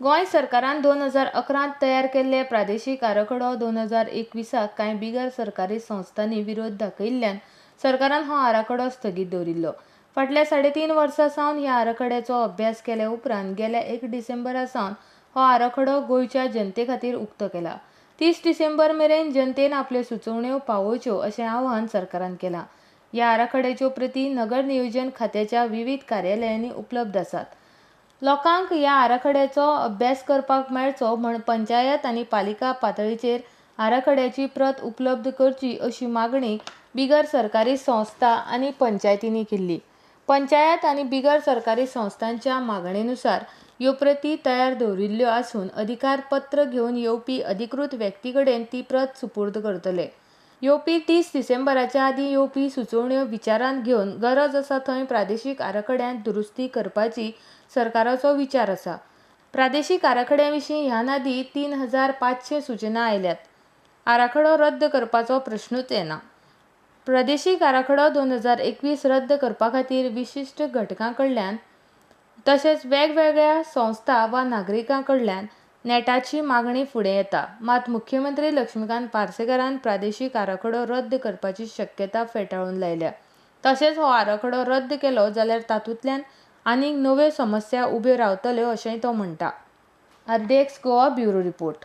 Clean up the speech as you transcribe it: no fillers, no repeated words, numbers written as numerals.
गोंय सरकारान 2011 त तयार केल्ले प्रादेशीक आराखडो 2021 कांय बिगर सरकारी संस्थांनी विरोध दाखयिल्ल्यान सरकारान हो आराखडो स्थगीत दवरिल्लो. फाटल्या 3.5 वर्सां सावन ह्या आराखड्याचो अभ्यास केल्या उपरांत गेल्या 1 डिसेंबरा सावन हो आराखडो गोंयच्या जनते खातीर उक्तो केला. 30 डिसेंबर मेरेन जनतेन आपल्यो सुचोवण्यो पावोवच्यो अशें आवाहन सरकारान केलां. ह्या आराखड्याच्यो प्रती नगर नियोजन खात्याच्या विवीध कार्यालयांनी उपलब्ध आसात. लोकांक ह्या आराखड्याचो अभ्यास करपाक मेळचो म्हूण पंचायत आनी पालिका पातळीचेर आराखड्याची प्रत उपलब्ध करची अशी मागणी बिगर सरकारी संस्था आनी पंचायतींनी केल्ली. पंचायत आनी बिगर सरकारी संस्थांच्या मागणेनुसार ह्यो प्रती तयार दवरिल्ल्यो आसून अधिकारपत्र घेवन येवपी अधिकृत व्यक्ती कडेन ती प्रत सुपूर्द करतले. येवपी 30 डिसेंबराच्या आदीं येवपी सुचोवण्यो विचारांत घेवन गरज आसा थंय प्रादेशीक आराखड्यांत दुरुस्ती करपाची सरकाराचो विचार आसा. प्रादेशीक आराखड्या विशीं ह्यान आदीं 3500 सुचना आयल्यात. आराखडो रद्द करपाचो प्रश्नूच येना. प्रादेशीक आराखडो 2021 रद्द करपा खातीर विशिश्ट घटकां कडल्यान तशेंच वेगवेगळ्या संस्था वा नागरिकां कडल्यान नेटाची मागणी फुडें येता. मात मुख्यमंत्री लक्ष्मीकांत पार्सेकारान प्रादेशीक आराखडो रद्द करपाची शक्यता फेटाळून लायल्या. तशेंच हो आराखडो रद्द केलो जाल्यार तातूंतल्यान आनीक नव्यो समस्या उब्यो रावतल्यो अशेंय तो म्हणटा. RDX Goa bureau report.